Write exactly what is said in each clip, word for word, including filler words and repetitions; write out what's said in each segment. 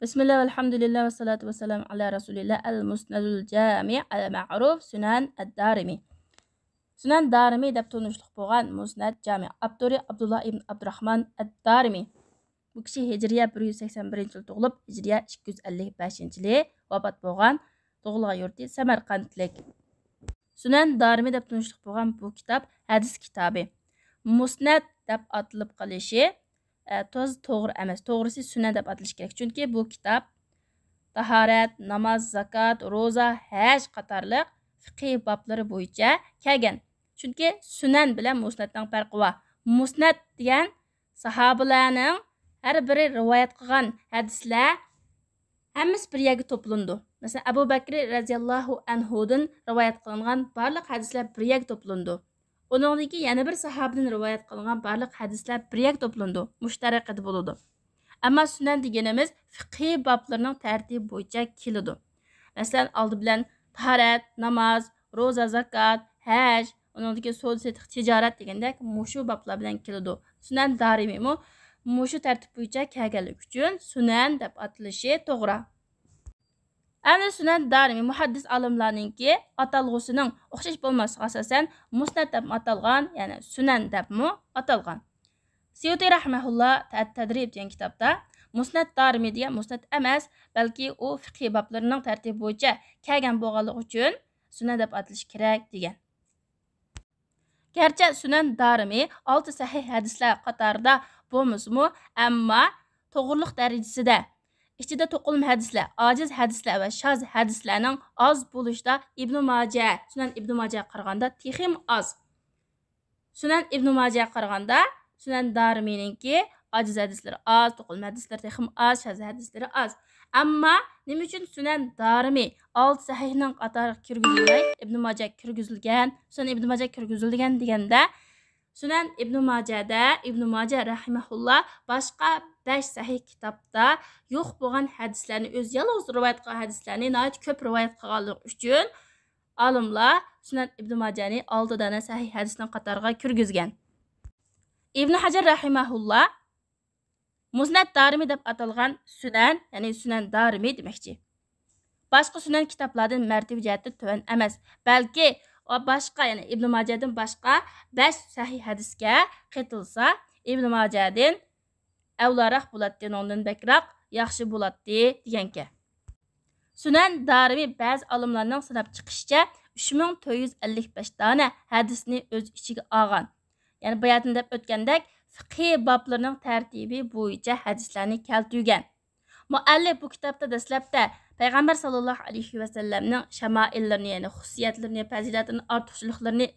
بىسمىللا، ۋەلھەمدۇلىللا، ۋەسسالاتۇ ۋەسسالامۇ ئەلا رەسۇلىللا، ئەل مۇسنەدۇل جامى ئەل مەئرۇف سۇنەن ئەددارىمى. سۇنەن دارىمى دەپ تونۇشلۇق بولغان مۇسنەد جامى. ئاپتورى ئابدۇللا ئىبن ئابدۇراخمان ئەددارىمى. بۇ كىشى ھىجرىيە بىر يۈز سەكسەن بىرىنچى يىلى تۇغۇلۇپ، ھىجرىيە ئىككى يۈز ئەللىك بەشىنچى يىلى ۋاپات بولغان. تۇغۇلغان يۇرتى سەمەرقەنتلىك. سۇنەن دارىمى دەپ تونۇشلۇق بولغان بۇ كىتاب ھەدىس كىتابى. مۇسنەد دەپ ئاتىلىپ قېلىشى، ئە، توز-، توغرا ئەمەس. توغرىسى سۇنەن دەپ ئاتىلىشى كېرەك. چۈنكى بۇ كىتاب تاھارەت، ناماز، زاكات، روزا، ھەج قاتارلىق فىقھىي بابلىرى بويىچە كەلگەن. چۈنكى سۇنەن بىلەن مۇسنەدنىڭ پەرقى بار. مۇسنەد دېگەن ساھابىلەرنىڭ ھەر بىرى رىۋايەت قىلغان ھەدىسلەر ھەممىسى بىر يەرگە توپلىنىدۇ. مەسىلەن، ئەبۇ بەكرى رەزىياللاھۇ ئەنھۇدىن رىۋايەت قىلىنغان بارلىق ھەدىسلەر بىر يەرگە توپلىنىدۇ. ئۇنىڭدىن كېيىن يەنە بىر ساھابىدىن رىۋايەت قىلىنغان بارلىق ھەدىسلەر بىر يەرگە توپلىنىدۇ. مۇشۇ تەرىقىدە بولىدۇ. ئەمما سۈنەن دېگىنىمىز فىقھىي بابلىرىنىڭ تەرتىپى بويىچە كېلىدۇ. مەسىلەن، ئالدى بىلەن تاھارەت، ناماز، روزا، زاكات، ھەج، ئۇنىڭدىن كېيىن سودا سېتىق، تىجارەت دېگەندەك مۇشۇ بابلار بىلەن كېلىدۇ. سۈنەن دارىمىمۇ مۇشۇ تەرتىپ بويىچە كەلگەنلىكى ئۈچۈن سۈنەن دەپ ئاتىلىشى توغرا. ئەمدى سۈنەن دارىمى مۇھەددىس ئالىملارنىڭكى ئاتالغۇسىنىڭ ئوخشاش بولماسلىقىغا ئاساسەن مۇسنەد دەپمۇ ئاتالغان، يەنى سۈنەن دەپمۇ ئاتالغان. سيۇتى رەھمەھۇللا تەت-، تەدرىب دېگەن كىتابتا مۇسنەد دارىمى دېگەن مۇسنەد ئەمەس، بەلكى ئۇ فىقھىي بابلىرىنىڭ تەرتىپى بويىچە كەلگەن بولغانلىقى ئۈچۈن سۈنەن دەپ ئاتىلىشى كېرەك دېگەن. گەرچە سۈنەن دارىمى ئالتە سەھىھ ھەدىسلەر قاتارىدا بولمىسىمۇ، ئەمما توغرىلىق دەرىجىسىدە ئىچىدە توقۇلما ھەدىسلەر، ئاجىز ھەدىسلەر ۋە شاز ھەدىسلەرنىڭ ئاز بولۇشىدا ئىبنۇ ماجە، سۈنەن ئىبنۇ ماجەگە قارىغاندا تېخىمۇ ئاز. سۈنەن ئىبنۇ ماجەگە قارىغاندا سۈنەن دارىمىنىڭكى ئاجىز ھەدىسلىرى ئاز، توقۇلما ھەدىسلىرى تېخىمۇ ئاز، شاز ھەدىسلىرى ئاز. ئەمما نېمە ئۈچۈن سۈنەن دارىمى ئالتە سەھىھنىڭ قاتارىغا كىرگۈزۈلمەي، ئىبنۇ ماجە كىرگۈزۈلگەن، سۈنەن ئىبنۇ ماجە كىرگۈزۈلگەن دېگەندە، سۈنەن ئىبنۇ ماجەدە ئىبنۇ ماجە رەھىمەھۇللا باشقا بەش سەھىھ كىتابتا يوق بولغان ھەدىسلەرنى، ئۆزى يالغۇز رىۋايەت قىلغان ھەدىسلەرنى ناھايىتى كۆپ رىۋايەت قىلغانلىقى ئۈچۈن، ئالىملار سۈنەن ئىبنۇ ماجەنى ئالتە دانە سەھىھ ھەدىسنىڭ قاتارىغا كىرگۈزگەن. ئىبنۇ ھەجەر رەھىمەھۇللا مۇسنەد دارىمى دەپ ئاتالغان سۈنەن، يەنى سۈنەن دارىمى دېمەكچى، باشقا سۈنەن كىتابلاردىن مەرتىۋە جەھەتتە تۆۋەن ئەمەس، بەلكى باشقا، يەنى ئىبنۇ ماجەدىن باشقا بەش سەھىھ ھەدىسكە قېتىلسا، ئىبنۇ ماجەدىن ئەۋلاراق بولاتتى، ئۇنىڭدىن بەكرەك ياخشى بولاتتى دېگەنكەن. سۈنەن دارىمى بەزى ئالىملارنىڭ ساناپ چىقىشىچە ئۈچ مىڭ تۆت يۈز ئەللىك بەش دانە ھەدىسنى ئۆز ئىچىگە ئالغان. يەنى باياتىن دەپ ئۆتكەندەك، فىقھىي بابلىرىنىڭ تەرتىپى بويىچە ھەدىسلەرنى كەلتۈرگەن. مۇئەللىپ بۇ كىتابتا دەسلەپتە پەيغەمبەر ساللاللاھۇ ئەلەيھى ۋەسەللەمنىڭ شامائىللىرىنى، يەنى خۇسۇسىيەتلىرىنى، پەزىلەتلىرىنى، ئارتۇقچىلىقلىرىنى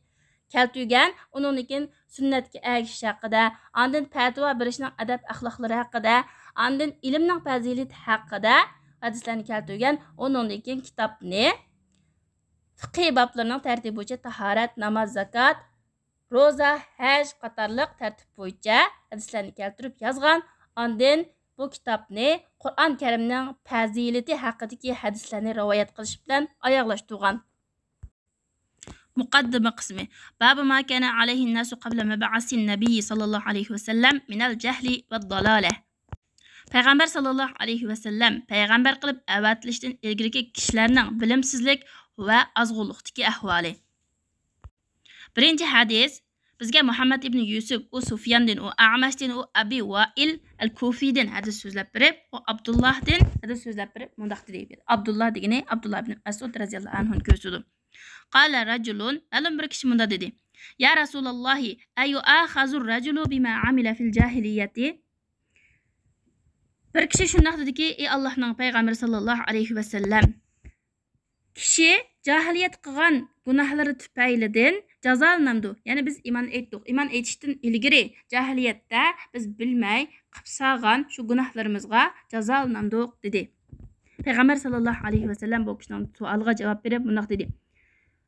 كەلتۈرگەن، ئۇنىڭدىن كېيىن سۈننەتكە ئەگىشىش ھەققىدە، ئاندىن پەتىۋا بېرىشنىڭ ئەدەپ ئەخلاقلىرى ھەققىدە، ئاندىن ئىلىمنىڭ پەزىلىتى ھەققىدە ھەدىسلەرنى كەلتۈرگەن. ئۇنىڭدىن كېيىن كىتابنى فىقھىي بابلىرىنىڭ تەرتىپى بويىچە تاھارەت، ناماز، زاكات، روزا، ھەج قاتارلىق تەرتىپ بويىچە ھەدىسلەرنى كەلتۈرۈپ يازغان. ئاندىن بۇ كىتابنى قۇرئان كەرىمنىڭ پەزىلىتى ھەققىدىكى ھەدىسلەرنى رىۋايەت قىلىش بىلەن ئاياغلاشتۇرغان. مۇقەددىمە قىسمى. بابۇ ما كان عليه الناس قبل مبعث النبي صلى الله عليه وسلم من الجهل والضلالة. پەيغەمبەر ساللاللاھۇ ئەلەيھى ۋەسەللەم پەيغەمبەر قىلىپ ئەۋەتىلىشتىن ئىلگىرىكى كىشىلەرنىڭ بىلىمسىزلىك ۋە ئازغۇنلۇقتىكى ئەھۋالى. بىرىنچى ھەدىس. بىزگە مۇھەممەد ئىبنى يۈسۈپ، ئۇ سۇفياندىن، ئۇ ئەمەشتىن، ئۇ ئەبى ۋائىل ئەل كۇفىدىن ھەدىس سۆزلەپ بېرىپ، ئۇ ئابدۇللاھدىن ھەدىس سۆزلەپ بېرىپ مۇنداق دېدى. ئابدۇللا دېگىنى ئابدۇللا ئىبن مەسئۇد رەزىياللاھۇ ئەنھۇنى كۆرسىتىدۇ. قال رجل، مەلۇم بىر كىشى مۇنداق دېدى. يا رسول الله، أيؤاخذ الرجل بما عمل في الجاهلية؟ بىر كىشى شۇنداق دېدىكى، ئى ئاللاھنىڭ پەيغەمبىرى ساللاللاھۇ ئەلەيھى ۋەسەللەم، كىشى جاھىلىيەت قىلغان گۇناھلىرى تۈپەيلىدىن جازالىنامدۇ؟ يەنى بىز ئىمان ئېيتتۇق. ئىمان ئېيتىشتىن ئىلگىرى جاھىلىيەتتە بىز بىلمەي قىلىپ سالغان شۇ گۇناھلىرىمىزغا جازالىنامدۇق؟ دېدى. پەيغەمبەر ساللاللاھۇ ئەلەيھى ۋەسەللەم بۇ كىشىنىڭ سوئالىغا جاۋاب بېرىپ مۇنداق دېدى.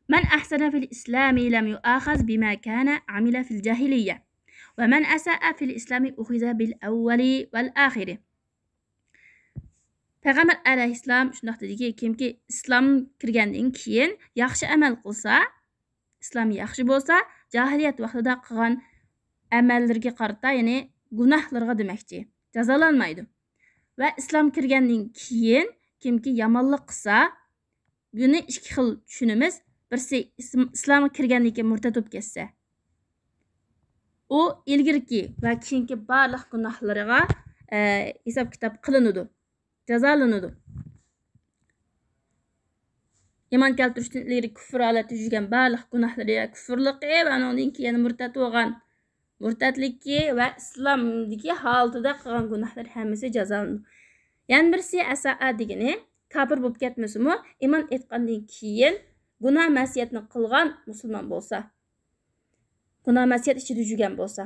من أحسن في الإسلام لم يؤاخذ بما كان عمل في الجاهلية. ومن أساء في الإسلام أخذ بالأول والآخر. پەيغەمبەر ئەلەيھىسسالام شۇنداق دېدىكى، كىمكى ئىسلام كىرگەندىن كېيىن ياخشى ئەمەل قىلسا، ئىسلام ياخشى بولسا، جاھىلىيەت ۋاقتىدا قىلغان ئەمەللىرىگە قارىتا، يەنى گۇناھلىرىغا دېمەكچى، جازالانمايدۇ. ۋە ئىسلام كىرگەندىن كېيىن كىمكى يامانلىق قىلسا، بۇنى ئىككى خىل چۈشىنىمىز. بىرسى ئىسم-، ئىسلامغا كىرگەندىن كېيىن مۇرتەت بولۇپ كەتسە، ئۇ ئىلگىرىكى ۋە كېيىنكى بارلىق گۇناھلىرىغا، ئە، ھېساب كىتاب قىلىنىدۇ، جازالىنىدۇ. ئىمان كەلتۈرۈشتىن ئىلگىرى كۇفر ھالەتتە يۈرگەن بارلىق گۇناھلىرى ۋە كۇفرلۇقى ۋە ئۇنىڭدىن كېيىن مۇرتەت بولغان، مۇرتەتلىكى ۋە ئىسلامدىكى ھالىتىدە قىلغان گۇناھلىرى ھەممىسى جازالىنىدۇ. يەنە بىرسى ئەساءە دېگىنى، كاپىر بولۇپ كەتمىسىمۇ، ئىمان ئېيتقاندىن كېيىن گۇناھ مەسىيەتنى قىلغان مۇسۇلمان بولسا، گۇناھ مەسىيەت ئىچىدە يۈرگەن بولسا،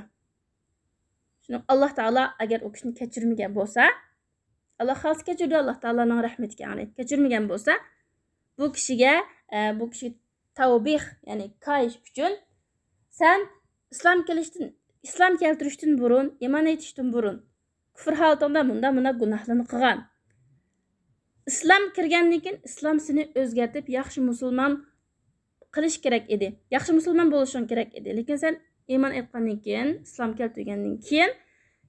شۇنىڭ ئاللا تائالا ئەگەر ئۇ كىشىنى كەچۈرمىگەن بولسا، ئاللا خالىسا كەچۈرىدۇ، ئاللا تائالانىڭ رەھمىتىگە، يەنى كەچۈرمىگەن بولسا، بۇ كىشىگە، ئە، بۇ كىشىگە تەۋبىھ، يەنى كايىش ئۈچۈن سەن ئىسلام كېلىشتىن، ئىسلام كەلتۈرۈشتىن بۇرۇن، ئىمان ئېيتىشتىن بۇرۇن، كۇفر ھالىتىڭدا مۇنداق، مۇنداق گۇناھلارنى قىلغان. ئىسلام كىرگەندىن كېيىن ئىسلام سېنى ئۆزگەرتىپ، ياخشى مۇسۇلمان قىلىش كېرەك ئىدى. ياخشى مۇسۇلمان بولۇشۇڭ كېرەك ئىدى. لېكىن سەن ئىمان ئېيتقاندىن كېيىن، ئىسلام كەلتۈرگەندىن كېيىن،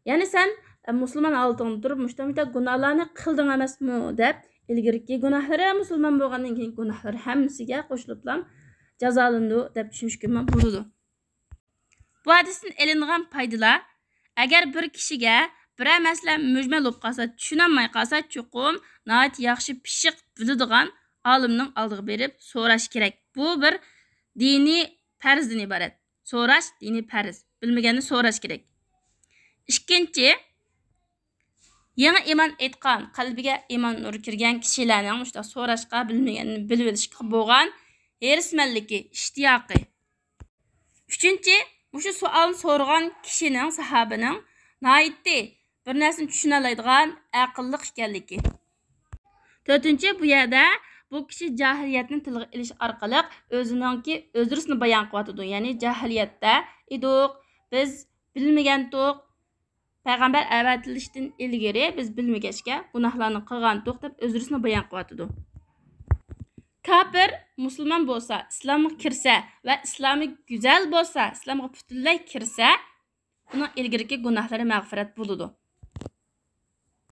يەنى سەن، ئە، مۇسۇلمان ھالىتىڭدا تۇرۇپ، مۇشۇنداق، مۇشۇنداق گۇناھلارنى قىلدىڭ ئەمەسمۇ دەپ، ئىلگىرىكى گۇناھلىرى، مۇسۇلمان بولغاندىن كېيىن گۇناھلىرى ھەممىسىگە قوشۇلۇپلا جازالىنىدۇ دەپ چۈشىنىشكىمۇ بولىدۇ. بۇ ھەدىستىن ئېلىنغان پايدىلار: ئەگەر بىر كىشىگە بىرەر مەسىلە مۈجمەل بولۇپ قالسا، چۈشىنەلمەي قالسا، چوقۇم ناھايىتى ياخشى پىششىق بىلىدىغان ئالىمنىڭ ئالدىغا بېرىپ سوراش كېرەك. بۇ بىر دىنىي پەرزدىن ئىبارەت. سوراش دىنىي پەرز. بىلمىگەننى سوراش كېرەك. ئىككىنچى، يېڭى ئىمان ئېيتقان، قەلبىگە ئىمان نۇرى كىرگەن كىشىلەرنىڭ مۇشۇنداق سوراشقا، بىلمىگەننى بىلىۋېلىشقا بولغان ھېرىسمەنلىكى، ئىشتىياقى. ئۈچىنچى، مۇشۇ سوئالنى سورىغان كىشىنىڭ، ساھابىنىڭ ناھايىتى بىر نەرسىنى چۈشىنەلەيدىغان ئەقىللىق ئىكەنلىكى. تۆتىنچى، بۇ يەردە بۇ كىشى جاھىلىيەتنى تىلغا ئېلىش ئارقىلىق ئۆزىنىڭكى ئۆزرىسىنى بايان قىلىۋاتىدۇ. يەنى جاھىلىيەتتە ئىدۇق، بىز بىلمىگەنتۇق، پەيغەمبەر ئەۋەتىلىشتىن ئىلگىرى بىز بىلمىگەچكە گۇناھلارنى قىلغانتۇق دەپ ئۆزرىسىنى بايان قىلىۋاتىدۇ. كاپىر مۇسۇلمان بولسا، ئىسلامغا كىرسە ۋە ئىسلامى گۈزەل بولسا، ئىسلامغا پۈتۈنلەي كىرسە، ئۇنىڭ ئىلگىرىكى گۇناھلىرى مەغپىرەت بولىدۇ.